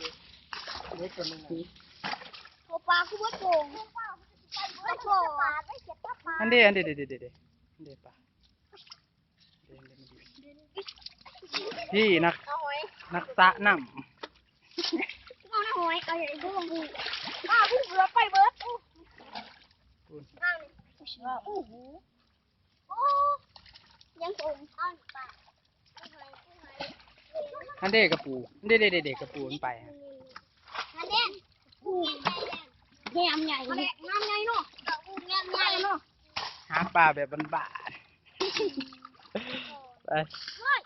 ເລັກກວ່ານີ້ນະ ໂອ້ ປາຄືບໍ່ໂປ່ງ ບໍ່ໂປ່ງ ອັນເດ ອັນເດ ເດ ເດ ເດ ເດ ປາ ນີ້ນັກ ນັກສະນ້ຳ ເອົານະຫອຍ ເອົາໃຫຍ່ ເບິ່ງ ປາຜູ້ເກືອໄປເບິດ ໂອ້ ໂອ້ໂຫ ໂອ້ ຍັງຄົງ ອັນເດກະປູ ເດ ເດ ເດ ເດ ກະປູມັນໄປ ອັນເດ ງາມໃຫຍ່ ງາມໃຫຍ່ເນາະ ງາມໃຫຍ່ເນາະ ຫາປາແບບບ້ານໆ ໄປ.